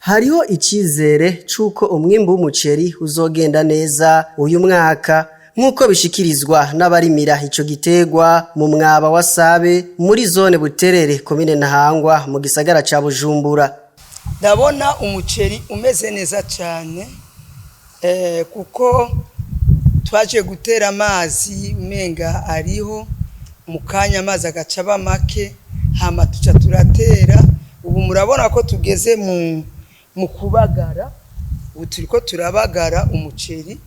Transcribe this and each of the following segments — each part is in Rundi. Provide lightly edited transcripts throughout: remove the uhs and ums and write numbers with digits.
Hariho icizere c'uko umwimbu w'umuceri uzogenda neza uyu mwaka, nk'uko bishikirizwa n'abarimira ico giterwa mu mwaba wa Sabe, muri zone Buterere, komine Ntahangwa, mu gisagara ca Bujumbura. Ndabona umuceri umeze neza cyane, kuko twaje gutera amazi umenga ariho mu kanya, amazi agaca aba make, hama tuca turatera. Ubu murabona ko tugeze mu kubagara, ubu turiko turabagara umuceri.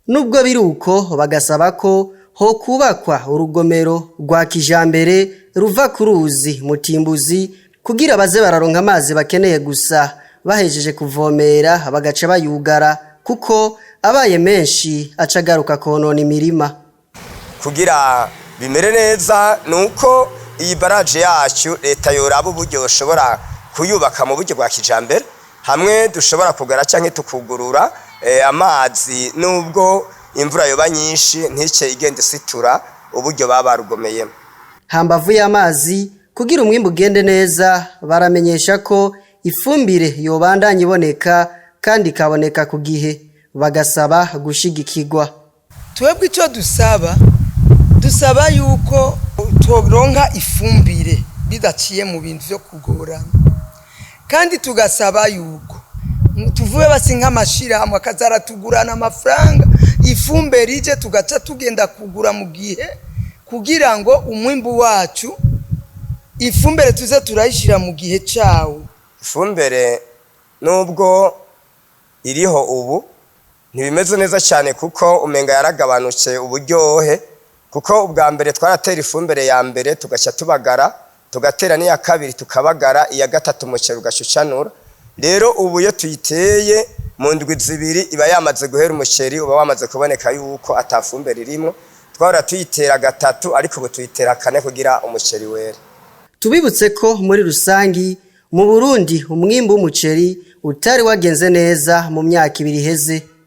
Nubwo biri uko, bagasaba ko hokubakwa urugomero rwa kijambere ruva ku ruzi Mutimbuzi, kugira baze bararonka amazi bakeneye gusa, bahejeje kuvomera bagaca bayugara, kuko abaye menshi aca agaruka konona imirima. Kugira bimere neza nuko iyi baraje yacu leta yoraba uburyo bashobora kuyubaka mu buryo bwa kijambere, hamwe dushobora kugara canke tukugurura amazi, nubwo imvura yoba nyinshi ntice igenda isitura uburyo baba barugomeyemo. Hambavu y'amazi, kugira umwimbu ugende neza, baramenyesha ko ifumbire yobandanya iboneka kandi ikaboneka ku gihe, bagasaba gushigikirwa. Twebwe icyo dusaba, dusaba yuko turonka ifumbire bidaciye mu bintu byo kugorana, kandi tugasaba yuko tuvuye basi nk'amashirahamwe akazaratugurana amafaranga, ifumbire ije tugaca tugenda kugura mu gihe, kugira ngo umwimbu wacu, ifumbire tuze turayishyira mu gihe cyawo. Ifumbire nubwo iriho ubu ntibimeze neza cyane, kuko umenga yaragabanutse uburyohe, kuko ubwa mbere twaratera ifumbire ya mbere tugaca tubagara, tugatera n'iya kabiri tukabagara, iya gatatu umuceri ugaca. Rero ubu iyo tuyiteye mu ndwi 2 iba yamaze guhera, umuceri uba wamaze kuboneka yuko atafumbire irimo. Twahora tuyitera gatatu, ariko ubu tuyitera kane kugira umuceri were. Tubibutse ko muri rusangi mu Burundi umwimbu w'umuceri utari wagenze neza mu myaka 2 iheze.